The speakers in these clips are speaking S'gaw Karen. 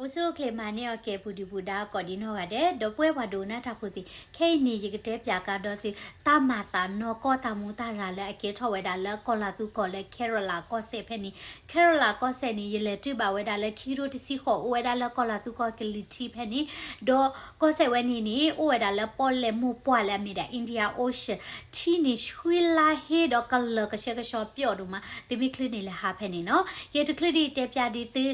အိၣ်ဆူၣ်အိၣ်ချ့မၤန့ၢ်အီၤကဲ ပူၤဒုၣ်ပူၤဒါ ကိးဒံနီၢ်ဂၤဒဲး ဒီပုၢ်ဝဲၢ်ပှၤဒိးနၢ်တၢ်ဖိသ့ၣ်, ခဲအံၤန့ၣ် ယကတဲပၠးကဒီးသု တၢ်မၤသးနီၢ်ကီၢ်တၢ်မူတၢ်ရၤလၢအကဲထီၣ်ဝဲဒၣ်လၢ ကီၢ်လၤသူကီၢ်လၢ Kerala ကီၢ်စဲၣ်ဖဲန့ၣ်. Kerala ကီၢ်စဲၣ်န့ၣ် ယလဲၤတုၤဘၣ်ဝဲဒၣ်လၢ ခံကထိတဆံဃိး အိၣ်ဝဲဒၣ်လၢကီၢ်လၤသူကီၢ်ကလံၤထံးဖဲန့ၣ်, ဒီးကီၢ်စဲၣ်ဝဲန့ၣ်န့ၣ် အိၣ်ဝဲဒၣ်လၢပီၣ်လဲၣ်မိၢ်ပှၢ်လၢအမ့ၢ်ဒၣ် India Ocean, ထံန့ၣ်ဆှံလါဟ့ဒီးကလၢာ်ကဆှဲကဆှီပျီဒိၣ်မး, သုမ့ၢ်ချုးန့ၣ်လဲၤဟးဖဲန့ၣ်နီၤ. ယတချုးဒံးတဲပၠးဒံးသု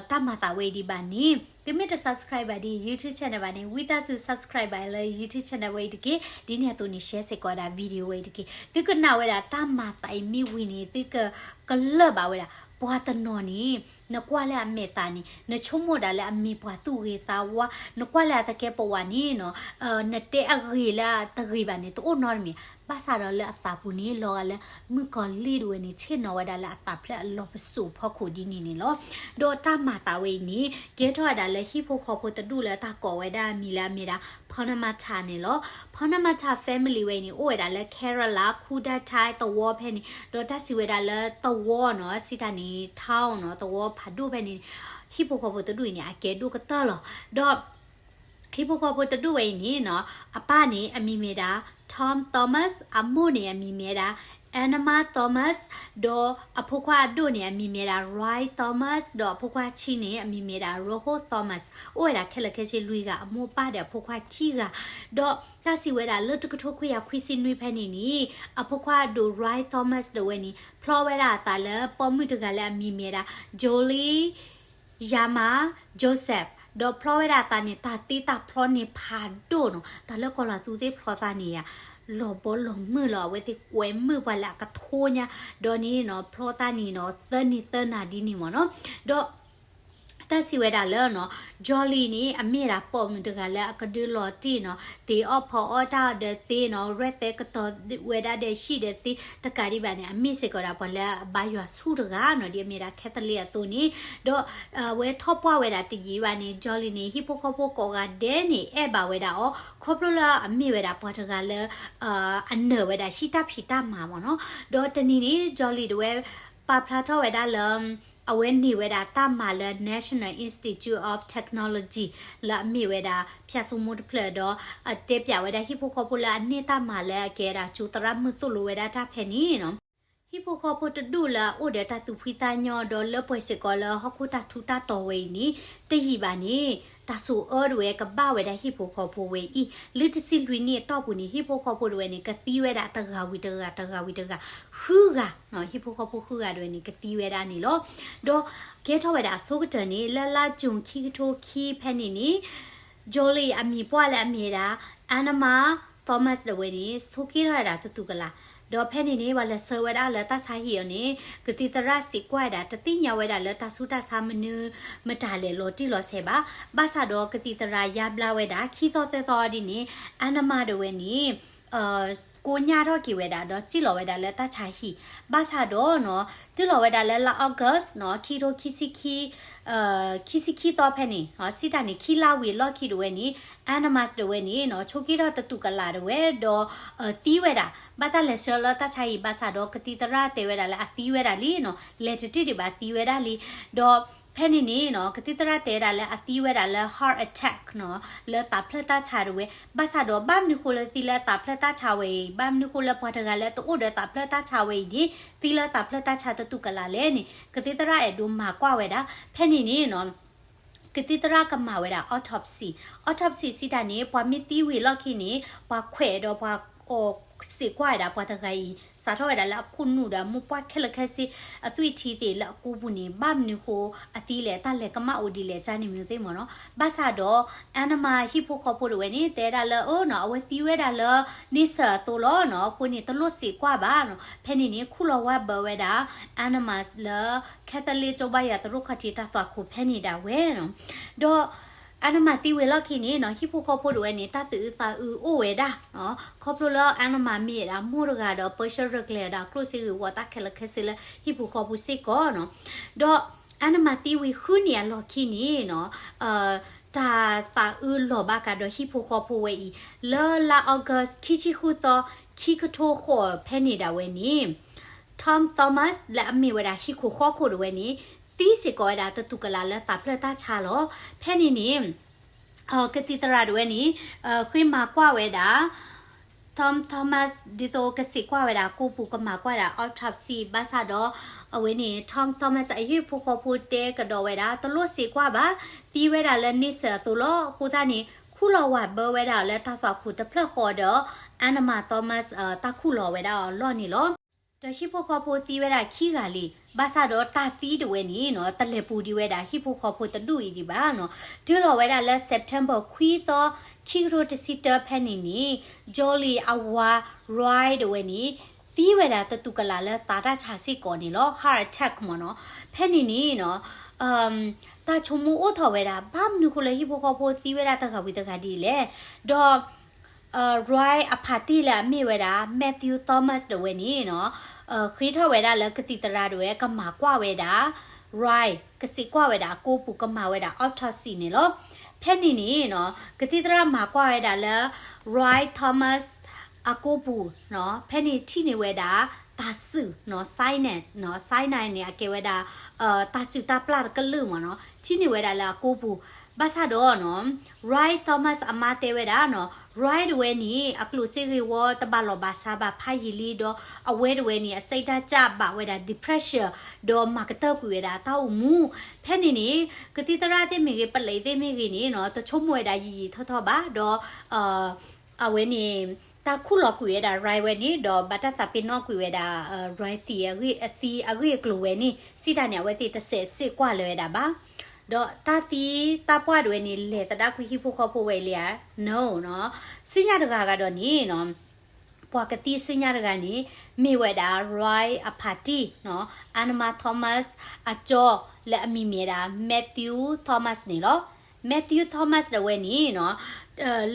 တၢ်မၤသးဝဲအံၤဒံးဘၣ်န့ၣ် သုမ့ၢ်တ subscribe ဘၣ်ဒံး YouTube channel ဘၣ်န့ၣ် ဝံသးစူၤ subscribe ဘၣ်လၢ YouTube channel ဝဲအံၤတက့ၢ်. ဒ်န့ၣ်အသိးန့ၣ် share စ့ၢ်ကီးဒၣ် video ဝဲအံၤတက့ၢ်. သုကနၣ်ဝဲဒၣ်တၢ်မၤသးအံၤမ့ၢ်ဝံၤန့ၣ် သုကကလၢၢ်ဘၣ်ဝဲဒၣ် ပှၤတနီၤန့ၣ် နကွၢ်လၢအမဲာ်သးန့ၣ် နဆိကမိၣ်ဒၣ်လၢအမ့ၢ်ပှၤသူၣ်ဂ့ၤသးဝါ, နကွၢ်လၢအသကဲးပဝးန့ၣ်နီၤ နတဲအဂ့ၤလၢအတဂ့ၤဘၣ်န့ၣ် တအိၣ်နီတမံၤ, ဘၣ်ဆၣ်ဒီးလၢအသးပူၤန့ၣ် လီၤဂာ်လၢမုၣ်ကီၤလံၢ်တဝဲန့ၣ် ဆ့ၣ်နီၤဝဲဒၣ်လၢအသးဖျၢၣ်အလီၢ်ပစိာ်ဖီခိၣ်ဒ်န့ၣ်န့ၣ်လီၤ. ဒီးတၢ်မၤသးဝဲအံၤန့ၣ် ကဲထီၣ်ဝဲဒၣ်လၢဟံၣ်ဖိဃီဖိတဒူၣ်လၢတၢ်ကိးဝဲဒၣ်အမံၤလၢအမ့ၢ်ဒၣ် Panamatta န့ၣ်လီၤ. Panamatta family ဝဲအံၤန့ၣ် အိၣ်ဝဲဒၣ်လၢ Kerala, Kudatai သဝီဖဲန့ၣ်, ဒီးတၢ်စံးဝဲဒၣ်လၢသဝီနီၤ စံးတၢ်န့ၣ် town နီၤ သဝီဖးဒိၣ်ဖဲန့ၣ် ဟံၣ်ဖိဃီဖိတဒူၣ်အံၤန့ၣ် အကဲဒိၣ်ကတၢၢ်လီၤ. ဒီး ဟံၣ်ဖိဃီဖိတဒူၣ်ဝဲအံၤန့ၣ်နီၤ အပၢ်န့ၣ်အမံၤမ့ၢ်ဒၣ် Tom Thomas, အမိၢ်န့ၣ်အမံၤမ့ၢ်ဒၣ် Anna Thomas, ဒီးအဖိခွါအဒိၣ်န့ၣ် အမံၤမ့ၢ်ဒၣ် Roy Thomas, ဒီးအဖိခွါခံန့ၣ် အမံၤမ့ၢ်ဒၣ် Roho Thomas, အိၣ်ဝဲဒၣ်ခဲလၢာ်ခဲဆ့လွံၢ်ဂၤ, အမိၢ်အပၢ်ဒီးအဖိခွါခံဂၤ, ဒီးတၢ်စံးဝဲဒၣ်လၢတကထိခွံကယၤခွံဆံနွံဖဲန့ၣ်န့ၣ် အဖိခွါအဒိၣ် Roy Thomas တဝဲန့ၣ် ဖျီဝဲဒၣ်အသးလၢပိာ်မုၣ်တဂၤလၢအမံၤမ့ၢ်ဒၣ် Jolly Yama Joseph, ဒီးဖျီဝဲဒၣ်အသးန့ၣ် တၢ်သ့တၢ်ဖျီန့ၣ်ဖးဒိၣ်နီၤ, တၢ်လၢကီၢ်လၤသူသ့ၣ်ဖျီသးန့ၣ်ယါ လီၤဘီလီၤမုၢ်လီၤ, အဝဲသ့ၣ်ကွဲမုာ်ပှၤလၢအကထိညါ, ဒီးန့ၣ်နီၤ ဖျီသးန့ၣ်နီၤ သၢနံၤသၢနၤဒ်န့ၣ်မ့ၢ်နီၤ, ဒီး တၢ်စံးဝဲဒၣ်လၢနီၤ Jolly န့ၣ် အမ့ၢ်ဒၣ်ပိာ်မုၣ်တဂၤလၢအကဒုးလီၤတံၢ်နီၤ, သ့ၣ်အီၣ်ဖီအီၣ်တၢ်အီၤဒီးသ့နီၤ, ရဲၣ်သဲကတီၤဝဲဒၣ်ဒီးဟံၣ်ဒီးသ့တကးဒံးဘၣ်န့ၣ် အမ့ၢ်စ့ၢ်ကီးဒၣ်ပှၤလၢအဘါယွၤဆူၣ်တဂၤနီၤ, ဒ်အမ့ၢ်ဒၣ် Catholic အသိးန့ၣ်, ဒီးအဝဲထီၣ်ပှၢ်ဝဲဒၣ်တယံာ်ဘၣ်န့ၣ် Jolly န့ၣ် ဟံၣ်ဖိဃီဖိကိးဂၤဒဲးန့ၣ် အဲၣ်ဘၣ်ဝဲဒၣ်အီၤ ခီဖျိလၢအမ့ၢ်ဝဲဒၣ်ပှၤတဂၤလၢ အနၢၤဝဲဒၣ်ဟံၣ်တၢ်ဖံးတၢ်မၤမ့ၢ်နီၤ, ဒီးတနံၤန့ၣ် Jolly တဝဲ ပာ်ဖျါထီၣ်ဝဲဒၣ်လၢ အဝဲန့ၢ်ဝဲဒၣ်တၢ်မၤလၢ National Institute of Technology လၢအမ့ၢ်ဝဲဒၣ် ဖၠၣ်စိမိတဖျၢၣ်ဒီး အတဲပၠးဝဲဒၣ်ဟံၣ်ဖိဃီဖိလၢအန့ၢ်တၢ်မၤလၢအကဲဒၣ်ကၠိသရၣ်မုၣ်သိၣ်လိဝဲဒၣ်တၢ်ဖဲန့ၣ်နီၤ, ဟံၣ်ဖိဃီဖိတဒူၣ်လၢအအိၣ်ဒီးတၢ်သူၣ်ဖှံသးညီဒီးလၢပှဲၤစ့ၢ်ကီးလၢဟီၣ်ခိၣ်တၢ်ထူးတၢ်တီၤဝဲအံၤန့ၣ် တယံာ်ဘၣ်န့ၣ် တၢ်ဆိၣ်အၢတဝဲကဘၣ်ဝဲဒၣ်ဟံၣ်ဖိဃီဖိဝဲအံၤ လၢတဆံလွံၢ်နံၣ်အတီၢ်ပူၤန့ၣ် ဟံၣ်ဖိဃီဖိတဝဲန့ၣ် ကသံဝဲဒၣ်တဂၤဝံၤတဂၤ တဂၤဝံၤတဂၤ ဃုဂၤ, ဟံၣ်ဖိဃီဖိဃုဂၤတဝဲန့ၣ် ကသံဝဲဒၣ်န့ၣ်လီၤ. ဒီးကဲထီၣ်ဝဲဒၣ်အဆိကတၢၢ်န့ၣ် လၢလါကၠူၣ်ခံကထိခံဖဲန့ၣ်န့ၣ် Jolly အမံၤပှၢ်လၢအမ့ၢ်ဝဲဒၣ် Anna Thomas တဝဲန့ၣ် ဆိးက့ထီၣ်ဝဲဒၣ်တတူၢ်ကလာ်, ဒီးဖဲန့ၣ်န့ၣ် ပှၤလဲၤဆှၢဝဲဒၣ်လၢတၢ်ဆါဟံၣ်အီၤန့ၣ် ကသံၣ်သရၣ်စံးကွၢ်ဝဲဒၣ် တသ့ၣ်ညါဝဲဒၣ်လၢတၢ်ဆူးတၢ်ဆါမနုၤမတၤလဲၣ်လီၤတံၢ်လီၤဆဲးဘၣ်. ဘၣ်ဆၣ်ဒီးကသံၣ်သရၣ်ယါဘျါဝဲဒၣ် ခံသီသၢသီဒ်န့ၣ် Anna တဝဲန့ၣ် ကိညၢ်ထီၣ်က့ၤဝဲဒၣ် ဒီးစံၣ်လီၤဝဲဒၣ်လၢတၢ်ဆါဟံၣ်, ဘၣ်ဆၣ်ဒီးနီၤ တုၤလီၤဝဲဒၣ်လၢလါ August နီၤ ခံကထိခံဆံခံ ခံဆံခံသီဖဲန့ၣ် စံးတၢ်န့ၣ် ခံလါဝံၤအလီၢ်ခံတဝဲန့ၣ် Anna တဝဲန့ၣ်နီၤ ဆိးက့ထီၣ်တတူၢ်ကလာ်တဝဲ ဒီးသံဝဲဒၣ် ဘၣ်တၢ်လဲၤဆှၢလၢတၢ်ဆါဟံၣ် ဘၣ်ဆၣ်ဒီး ကသံၣ်သရၣ်တဲဝဲဒၣ်လၢအသံဝဲဒၣ်လံနီၤ လဲၤတတုၤဒံးဘၣ်သံဝဲဒၣ်လံ, ဒီးဖဲန့ၣ်န့ၣ်နီၤ ကသံၣ်သရၣ်တဲဝဲဒၣ်လၢအသံဝဲဒၣ်လၢ heart attack နီၤ လၢသးဖျၢၣ်တၢ်ဆါတဝဲ, ဘၣ်ဆၣ်ဒီး ဘၣ်မနုၤဃိလၢသံလၢသးဖျၢၣ်တၢ်ဆါဝဲအံၤ, ဘၣ်မနုၤဃိလၢပှၤတဂၤလၢတအိၣ်ဒီးသးဖျၢၣ်တၢ်ဆါဝဲအံၤန့ၣ် သံလၢသးဖျၢၣ်တၢ်ဆါတတူၢ်ကလာ်လဲၣ်န့ၣ် ကသံၣ်သရၣ်အဲၣ်ဒိးမၤကွၢ်ဝဲဒၣ်, ဖဲန့ၣ်န့ၣ်နီၤ ကသံၣ်သရၣ်ကမၤဝဲဒၣ် autopsy, autopsy စံးတၢ်န့ၣ် ပှၤမ့ၢ်သံဝံၤအလီၢ်ခံန့ၣ် ပှၤခွဲးဒီးပှၤအီၣ်စံးကွၢ်ဝဲဒၣ် ပှၤတဂၤအံၤ စးထီၣ်ဝဲဒၣ်လၢအခိၣ်နူာ်ဒီးမိၢ်ပှၢ်ခဲလၢာ်ခဲဆ့ အသွံၣ်ထံသ့ၣ်လၢအကူပူၤန့ၣ် ဘၣ်မနုၤဃိအသံလဲၣ် တၢ်လဲၤကမၣ်အိၣ်ဒ်လဲၣ် ကန့ၣ်မ့ၢ်သ့မ့ၢ်နီၤ, ဘၣ်ဆၣ်ဒီး Anna ဟံၣ်ဖိဃီဖိတဝဲန့ၣ် တဲဒၣ်လၢအၢနီၤ အဝဲသံဝဲဒၣ်လၢ န့ဆၢၣ်အသိးလီၤနီၤ, အဃိန့ၣ် တလိၣ်စံးကွၢ်ဘၣ်နီၤ, ဖဲန့ၣ်န့ၣ် ခူၣ်လီၤဝါဘၢဝဲဒၣ် Anna လၢ Catholic ကၠိဘါယွၤသရိာ်ခီၣ်ထံးတၢ်သွၣ်ခိၣ်ဖဲန့ၣ်ဒၣ်ဝဲနီၤ, ဒီး Anna သံဝံၤအလီၢ်ခံန့ၣ်နီၤ ဟံၣ်ဖိဃီဖိတဝဲန့ၣ် တၢ်သူၣ်အုးသးအုးအိၣ်ဝဲဒၣ်, ခီဖျိလၢ Anna မ့ၢ်ဝဲဒၣ်မိၢ်တဂၤဒီး ပၢဆှၢရဲၣ်ကျဲၤဝဲဒၣ် ကျိၣ်စ့ဂ့ၢ်ဝီတၢ်ခဲလၢာ်ခဲဆ့လၢဟံၣ်ဖိဃီဖိစ့ၢ်ကီးနီၤ, ဒီး Anna သံဝံၤဃုနံၣ်အလီၢ်ခံန့ၣ်နီၤ တၢ်သးအုးလီၤဘၣ်ကဒီးဟံၣ်ဖိဃီဖိဝဲအံၤ, လၢလါ August ခံဆံဃုသီ ခံကထိဃိးဖဲန့ၣ်ဒၣ်ဝဲန့ၣ် Tom Thomas လၢအမ့ၢ်ဝဲဒၣ်ဟံၣ်ခိၣ်ဃီခိၣ်တဝဲန့ၣ် သံစ့ၢ်ကီးဝဲဒၣ်တသူၣ်ကလးလၢသးဖျၢၣ်တၢ်ဆါလီၤ. ဖဲန့ၣ်န့ၣ် ကသံၣ်သရၣ်တဝဲန့ၣ် ဃ့မၤကွၢ်ဝဲဒၣ် Tom Thomas ဒ်သိးကစံးကွၢ်ဝဲဒၣ်ကိးပူၤ ကမၤကွၢ်ဒၣ် autopsy ဘၣ်ဆၣ်ဒီး အဝဲန့ၣ် Tom Thomas အဟံၣ်ဖိဃီဖိတဲကဒီးဝဲဒၣ် တလိၣ်စံးကွၢ်ဘၣ်, သံဝဲဒၣ်လၢန့ဆၢၣ်အသိးလီၤ. အဃိသတးန့ၣ် ခူၣ်လီၤဝၤဘၢဝဲဒၣ်လၢတၢ်သွၣ်ခိၣ်တဖျၢၣ်ဃီဒီး Anna Thomas တၢ်ခူၣ်လီၤဝဲဒၣ်အလီၢ်န့ၣ်လီၤ. ဒီးဟံၣ်ဖိဃီဖိသံဝဲဒၣ်ခံဂၤလံ, ဘၣ်ဆၣ်ဒီးတၢ်သံတဝဲန့ၣ်နီၤ တလဲၤပူၤဒံးဝဲဒၣ်ဟံၣ်ဖိဃီဖိတဒူၣ်အံၤဒံးဘၣ်နီၤ. တုၤလီၤဝဲဒၣ်လၢ September ခွံသီ ခံကထိတဆံတၢ ဖဲန့ၣ်န့ၣ် Jolie အဝၤ Roy တဝဲန့ၣ် သံဝဲဒၣ်တသူၣ်ကလးလၢသးတၢ်ဆါစ့ၢ်ကီးန့ၣ်လီၤ. Heart attack မ့ၢ်နီၤ. ဖဲန့ၣ်န့ၣ်နီၤ တၢ်ဆိကမိၣ်အိၣ်ထီၣ်ဝဲဒၣ် ဘၣ်မနုၤဃိလၢဟံၣ်ဖိဃီဖိသံဝဲဒၣ်တဂၤဝံၤတဂၤဒ်လဲၣ်. ဒီး Roy အဖါတံၢ်လၢအမ့ၢ်ဝဲဒၣ် Matthew Thomas တဝဲန့ၣ်နီၤ ဃ့ထီၣ်ဝဲဒၣ်လၢကသံၣ်သရၣ်တဝဲ ကမၤကွၢ်ဝဲဒၣ် Roy ကစံးကွၢ်ဝဲဒၣ်အကိးပူၤ ကမၤဝဲဒၣ် autopsy န့ၣ်လီၤ. ဖဲန့ၣ်န့ၣ်နီၤ ကသံၣ်သရၣ်မၤကွၢ်ဝဲဒၣ်လၢ Roy Thomas အကိးပူၤနီၤ ဖဲန့ၣ်ထံၣ်န့ၢ်ဝဲဒၣ် တၢ်စုၣ်နီၤ sinus နီၤ sinus န့ၣ် အကဲဝဲဒၣ် တၢ်စုၣ်တၢ်ပျၢ်တကလုာ်မ့ၢ်နီၤ ထံၣ်န့ၢ်ဝဲဒၣ်လၢအကိးပူၤ. ဘၣ်ဆၣ်ဒီးနီၤ Roy Thomas အမါတဲဝဲဒၣ်နီၤ Roy တဝဲန့ၣ် အကျိၣ်စ့ဂ့ၤဝီတဘၣ်လီၢ်ဘၣ်စးဘၣ်ဖးယံာ်လံ ဒီးအဝဲတဝဲန့ၣ် အစိတ်ဓာတ်ကျဘၣ်ဝဲဒၣ် depression ဒီးမၤကတၢၢ်ကွံာ်ဝဲဒၣ်တၢ်အိၣ်မူ. ဖဲန့ၣ်န့ၣ် ကသံၣ်သရၣ်သ့ၣ်မ့ၢ်ဂ့ၤ ပလံးသ့ၣ်မ့ၢ်ဂ့ၤန့ၣ်နီၤ တဆိကမိၣ်ဝဲဒၣ်ယံာ်ယံာ်ထီၣ်ထီၣ်ဘၣ် ဒီး အဝဲန့ၣ် တၢ်ခူၣ်လီၤကွံာ်ဝဲဒၣ် Roy ဝဲန့ၣ် ဒီးဘၣ်တၢ်သးပ့ၤနီၣ်ကွံာ်ဝဲဒၣ် Roy သံအဂ့ၢ်အကျိၤဝဲန့ၣ် စံးတၢ်န့ၣ် အဝဲသ့ၣ်တစဲးစ့ၢ်ကွၢ်လၢၤဝဲဒၣ်ဘၣ်. ဒီးတၢ်သံတၢ်ပှၢ်တဝဲန့ၣ် လဲၤသဒၣ်ကွံာ်ဟံၣ်ဖိဃီဖိဝဲလံဧါ no နီၤ. ဆူညါတဂၤဂၤဒီးန့ၣ်နီၤ ပှၤကသံဆူညါတဂၤန့ၣ် မ့ၢ်ဝဲဒၣ် Roy အဖါတံၢ်နီၤ Anna Thomas အကၠီလၢအမံၤမ့ၢ်ဝဲဒၣ် Matthew Thomas န့ၣ်လီၤ. Matthew Thomas တဝဲန့ၣ်နီၤ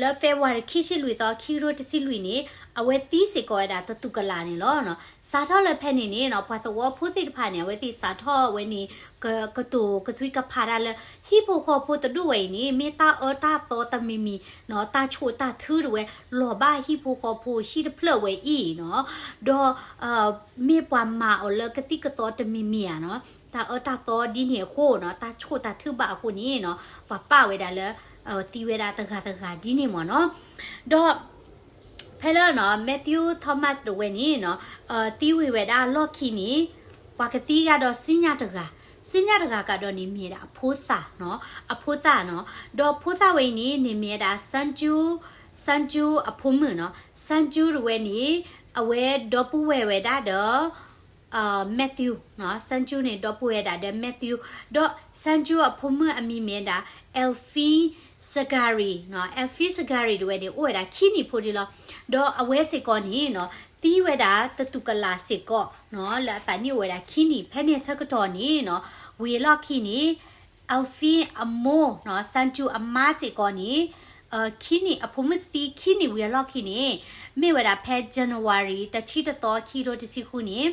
လၢ February ခံဆံလွံၢ်သီ ခံကထိတဆံလွံၢ်န့ၣ် အဝဲသံစ့ၢ်ကီးဝဲဒၣ်တသူၣ်ကလးန့ၣ်လီၤ. စးထီၣ်လၢဖဲန့ၣ်န့ၣ်နီၤ ပှၤသဝီဖိသ့ၣ်တဖၣ်န့ၣ် အဝဲသ့ၣ်စးထီၣ်ဝဲန့ၣ် ကတိၤကသွံကဖးတၢ်လၢ ဟံၣ်ဖိဃီဖိတဒူၣ်ဝဲအံၤန့ၣ် မ့ၢ်တၢ်အၢတၢ်သီတမံၤမံၤနီၤ တၢ်ဆိၣ်တၢ်ထုတဝဲ လီၤဘၣ်ဟံၣ်ဖိဃီဖိဟံၣ်တဖျၢၣ်ဝဲအံၤနီၤ ဒီး မ့ၢ်ပှၤမၤအီၤလၢကသံၣ်ကသီတမံၤမံၤဧါနီၤ တၢ်အၢတၢ်သီဒ်န့ၣ်အဃိနီၤ တၢ်ဆိၣ်တၢ်ထုဘၣ်အဃိန့ၣ်နီၤ ပှၤပာ်ဝဲဒၣ်လၢ သံဝဲဒၣ်တဂၤတဂၤဒ်န့ၣ်မ့ၢ်နီၤ. ဒီး ဖဲလၢနီၤ Matthew Thomas တဝဲန့ၣ်နီၤ သံဝံၤဝဲဒၣ်လီၢ်ခံန့ၣ် ပှၤကသံကဒီးဆူညါတဂၤ, ဆူညါတဂၤကဒီးန့ၣ်မ့ၢ်ဝဲဒၣ်အဖိသၣ်နီၤ, အဖိသၣ်နီၤ, ဒီးဖိသၣ်ဝဲအံၤန့ၣ် န့ၣ်မ့ၢ်ဝဲဒၣ် Sanju, Sanju အဖိမုၣ်နီၤ, Sanju တဝဲန့ၣ် အဝဲဒီပုၢ်ဝဲၢ်ဝဲဒၣ်ဒီး Matthew နီၤ, Sanju န့ၣ် ဒီပုၢ်ဝဲၢ်ဒၣ်ဒီး Matthew, ဒီး Sanju အဖိမုၣ်အမံၤမ့ၢ်ဝဲဒၣ် Elfi Sakari နီၤ, Elfi Sakari တဝဲန့ၣ် အိၣ်ဝဲဒၣ်ခံနံၣ်ဖိဒံးလီၤ. ဒီးအဝဲစ့ၢ်ကီးန့ၣ်နီၤ သံဝဲဒၣ်တသူၣ်ကလးစ့ၢ်ကီးနီၤ, လၢအသးနံၣ်အိၣ်ဝဲဒၣ်ခံနံၣ်, ဖဲန့ၣ်ဆၢကတီၢ်န့ၣ်နီၤ ဝံၤအလီၢ်ခံန့ၣ် Elfi အမိၢ်နီၤ, Sanju အမါစ့ၢ်ကီးန့ၣ် ခံနံၣ်, အဖိမုၣ်သံခံနံၣ်ဝံၤအလီၢ်ခံန့ၣ် မ့ၢ်ဝဲဒၣ်ဖဲ January တဆံတသီ ခံကထိတဆံဃုန့ၣ်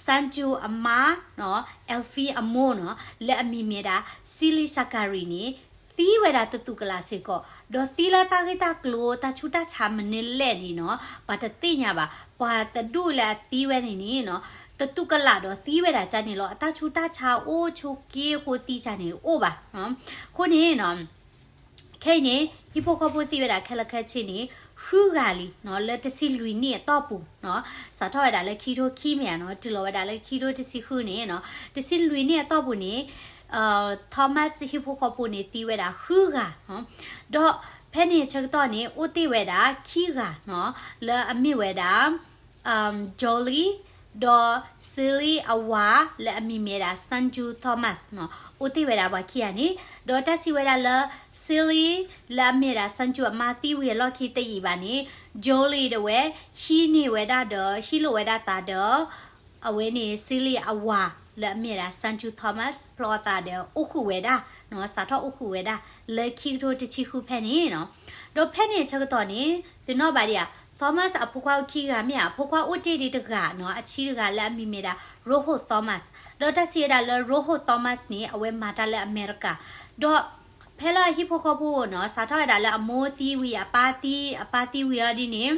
Sanju အမါနီၤ, Elfi အမိၢ်နီၤ လၢအမံၤမ့ၢ်ဒၣ် Sili Sakari န့ၣ် သံဝဲဒၣ်တသူၣ်ကလးစ့ၢ်ကီး, ဒီးသံလၢတၢ်ဂ့ၢ်တၢ်ကျိၤ တၢ်ဆူးတၢ်ဆါမနုၤလဲၣ်န့ၣ်နီၤ ပှၤတသ့ၣ်ညါဘၣ်. ပှၤတဒူၣ်လၢအသံဝဲန့ၣ်န့ၣ်နီၤ တသူၣ်ကလးဒီးသံဝဲဒၣ်ကန့ၣ်လီၤ. အတၢ်ဆူးတၢ်ဆါအိၣ်ဆိးက့အဃိသံကန့ၣ်အိၣ်ဘၣ်. အဃိန့ၣ်နီၤ ခဲအံၤန့ၣ် ဟံၣ်ဖိဃီဖိသံဝဲဒၣ်ခဲလၢာ်ခဲဆ့န့ၣ် ဃုဂၤလံနီၤ, လၢတဆံလွံၢ်နံၣ်အတီၢ်ပူၤနီၤ, စးထီၣ်ဝဲဒၣ်လၢခံကထိခံမ့ၢ်ဧါနီၤ, တုၤလီၤဝဲဒၣ်လၢခံကထိတဆံဃုန့ၣ်နီၤ, တဆံလွံၢ်နံၣ်အတီၢ်ပူၤန့ၣ် Thomas ဟံၣ်ဖိဃီဖိန့ၣ်သံဝဲဒၣ်ဃုဂၤနီၤ, ဒီးဖဲန့ၣ်ဆၢကတီၢ်န့ၣ် အိၣ်တ့ၢ်ဝဲဒၣ်ခံဂၤနီၤ, လၢအမ့ၢ်ဝဲဒၣ် Jolie ဒီး Sili အဝၤလၢအမံၤမ့ၢ်ဒၣ် Sanju Thomas နီၤ, အိၣ်တ့ၢ်ဝဲဒၣ်ပှၤခံဂၤန့ၣ်, ဒီးတၢ်စံးဝဲဒၣ်လၢ Sili လၢအမ့ၢ်ဒၣ် Sanju အမါသံဝံၤအလီၢ်ခံတယံာ်ဘၣ်န့ၣ် Jolie တဝဲ ဟံးန့ၢ်ဝဲဒၣ်ဒီး ဟံးလိာ်ဝဲဒၣ်သးဒီး အဝဲန့ၣ် Sili အဝၤလၢအမ့ၢ်ဒၣ် Sanju Thomas ဖျီသးဒီးအိၣ်ဃုာ်ဝဲဒၣ်နီၤ, စးထီၣ်အိၣ်ဃုာ်ဝဲဒၣ် လၢခံကထိတဆံဃုဖဲန့ၣ်နီၤ, ဒီးဖဲန့ၣ်ဆၢကတီၢ်န့ၣ် သုနီၣ်ဘၣ်ဒံးဧါ, Thomas အဖိခွါအိၣ်ခံဂၤမ့ၢ်ဧါ, အဖိခွါအိၣ်တ့ၢ်ဒံးတဂၤနီၤ, အဆံးတဂၤလၢအမံၤမ့ၢ်ဒၣ် Rojo Thomas, ဒီးတၢ်စံးဝဲဒၣ်လၢ Rojo Thomas န့ၣ် အဝဲမၤတၢ်လၢအမဲရကၤ, ဒီးဖဲလၢအဟံၣ်ဖိဃီဖိနီၤ, စးထီၣ်ဝဲဒၣ်လၢအမိၢ်သံဝံၤ အပၢ်သံ, အပၢ်သံဝံၤအီၤဒ်န့ၣ်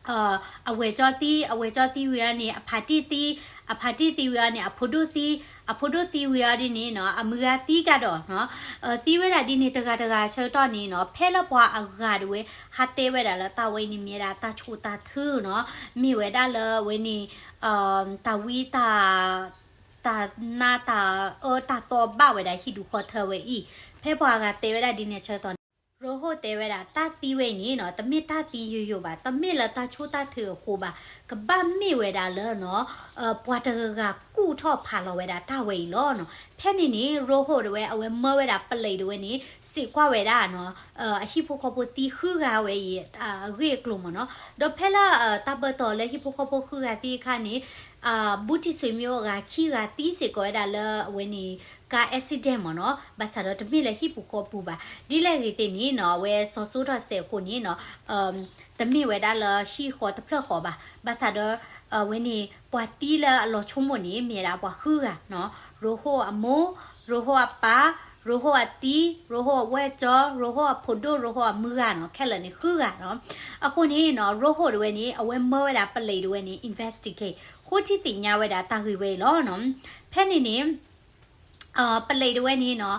အဝဲၢ်ကၠီသံ, အဝဲၢ်ကၠီသံဝံၤအီၤန့ၣ် အဖါတံၢ်သံ, အဖါတံၢ်သံဝံၤအီၤန့ၣ် အဖိဒိၣ်သံ, အဖိဒိၣ်သံဝံၤအီၤဒ်န့ၣ်နီၤ အမုၢ်ဂၤသံကဒီးနီၤ. သံဝဲဒၣ်ဒ်န့ၣ်တဂၤတဂၤဆၢကတီၢ်န့ၣ်နီၤ ဖဲလၢပှၤအဂၤတဝဲ ဟးတဲဝဲဒၣ်လၢတၢ်ဝဲအံၤန့ၣ်မ့ၢ်ဝဲဒၣ်တၢ်ဆိၣ်တၢ်ထုနီၤ, မ့ၢ်ဝဲဒၣ်လၢအဝဲန့ၣ် တၢ်ဝံတၢ် တၢ်နးတၢ်အၢတၢ်သီဘၣ်ဝဲဒၣ်ဟံၣ်ဒူၣ်ဃီထၢဝဲအံၤ, ဖဲပှၤဂၤတဲဝဲဒၣ်ဒ်န့ၣ်ဆၢကတီၢ်န့ၣ် ရိဟိၣ်တဲဝဲဒၣ် တၢ်သံဝဲအံၤန့ၣ်နီၤ တမ့ၢ်တၢ်သံယိယိဘၣ်, တမ့ၢ်လၢတၢ်ဆိၣ်တၢ်ထုအဃိဘၣ်, ကဘၣ်မ့ၢ်ဝဲဒၣ်လၢနီၤ ပှၤတဂၤဂၤကူၣ်ထီၣ်ဖးလီၤဝဲဒၣ်တၢ်ဝဲအံၤလီၤနီၤ. ဖဲန့ၣ်န့ၣ် ရိဟိၣ်တဝဲ အဝဲမၢဝဲဒၣ်ပလံးတဝဲန့ၣ် စံးကွၢ်ဝဲဒၣ်နီၤ အဟံၣ်ဖိဃီဖိသံဃုဂၤဝဲအံၤ အဂ့ၢ်အကျိၤမ့ၢ်နီၤ. ဒီးဖဲလၢ တၢ်ဘၢၣ်တီၤလၢဟံၣ်ဖိဃီဖိဃုဂၤသံအခါန့ၣ် ဘူးတံၢ်ဆွေမျိုး အဂၤခံဂၤသံစ့ၢ်ကီးဝဲဒၣ်လၢအဝဲန့ၣ် car accident မ့ၢ်နီၤ, ဘၣ်ဆၣ်ဒီးတမ့ၢ်လၢဟံၣ်ပူၤဃီပူၤဘၣ်. ဒ်လဲၣ်ဂ့ၤသ့ၣ်န့ၣ်နီၤ အဝဲစီၤစိထီၣ်စဲးအဃိန့ၣ်နီၤ တမ့ၢ်ဝဲဒၣ်လၢဟံၣ်ဃီတဖျၢၣ်ဃီဘၣ်. ဘၣ်ဆၣ်ဒီး အဝဲန့ၣ် ပှၤသံလၢအလီၤဆိကမိၣ်န့ၣ် မ့ၢ်ဝဲဒၣ်ပှၤဃုဂၤနီၤ, ရိဟိၣ်အမိၢ်, ရိဟိၣ်အပၢ်, ရိဟိၣ်အသံ, ရိဟိၣ်အဝဲၢ်ကၠီ, ရိဟိၣ်အဖိဒိၣ်, ရိဟိၣ်အမုၢ်ဂၤနီၤ, ခဲလၢာ်န့ၣ်ဃုဂၤနီၤ. အဃိန့ၣ်နီၤ ရိဟိၣ်တဝဲန့ၣ် အဝဲမၢဝဲဒၣ်ပလံးတဝဲန့ၣ် investigate ဃိထံသ့ၣ်ညါဝဲဒၣ်တၢ်ဂ့ၢ်ဝဲအံၤလီၤနီၤ. ဖဲန့ၣ်န့ၣ် ပလံးတဝဲန့ၣ်နီၤ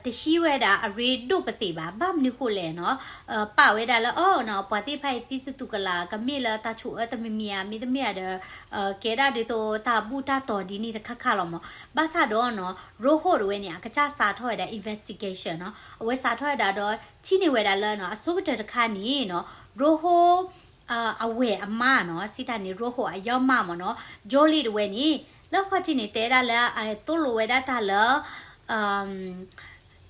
တဟံးဝဲဒၣ်အရ့ဒိၣ်ပသ့ၣ်ဘၣ်. ဘၣ်မနုၤဃိလဲၣ်နီၤ ပာ်ဝဲဒၣ်လၢအီၤနီၤ ပှၤသ့ၣ်တဖၣ်အံၤသံသူၣ်သူၣ်ကလာ် ကမ့ၢ်လၢတၢ်ဆိၣ်အၢတမံၤမံၤဧါ မ့တမ့ၢ်ဧါဒီး ကဲဒၣ်ဒ်သိးတၢ်ဘူၣ်တၢ်တီၤဒ်န့ၣ်တခါခါလီၤမး. ဘၣ်ဆၣ်ဒီးနီၤ ရိဟိၣ်တဝဲန့ၣ် အကစၢ်စးထီၣ်ဝဲဒၣ် investigation နီၤ အဝဲစးထီၣ်ဝဲဒၣ်ဒီး ထံၣ်န့ၢ်ဝဲဒၣ်လၢနီၤ အဆိကတၢၢ်တခါန့ၣ်နီၤ ရိဟိၣ် အဝဲၢ်အမါနီၤ စံးတၢ်န့ၣ် ရိဟိၣ်အယီၢ်မါမ့ၢ်နီၤ Jolie တဝဲန့ၣ် လၢခီၣ်ထံးန့ၣ် တဲဒၣ်လၢအသိၣ်လိဝဲဒၣ်တၢ်လၢ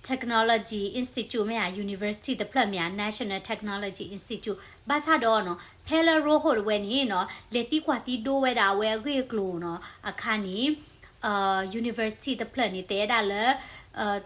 Technology Institute မ့ၢ်ဧါ University တဖျၢၣ်မ့ၢ်ဧါ National Technology Institute ဘၣ်ဆၣ်ဒီးနီၤ ဖဲလၢရိဟိၣ်တဝဲန့ၣ်နီၤ လဲၤသံကွၢ်သံဒိဝဲဒၣ်အဝဲအဂ့ၢ်အကျိၤနီၤ အခါန့ၣ် University တဖျၢၣ်န့ၣ် တဲဒၣ်လၢ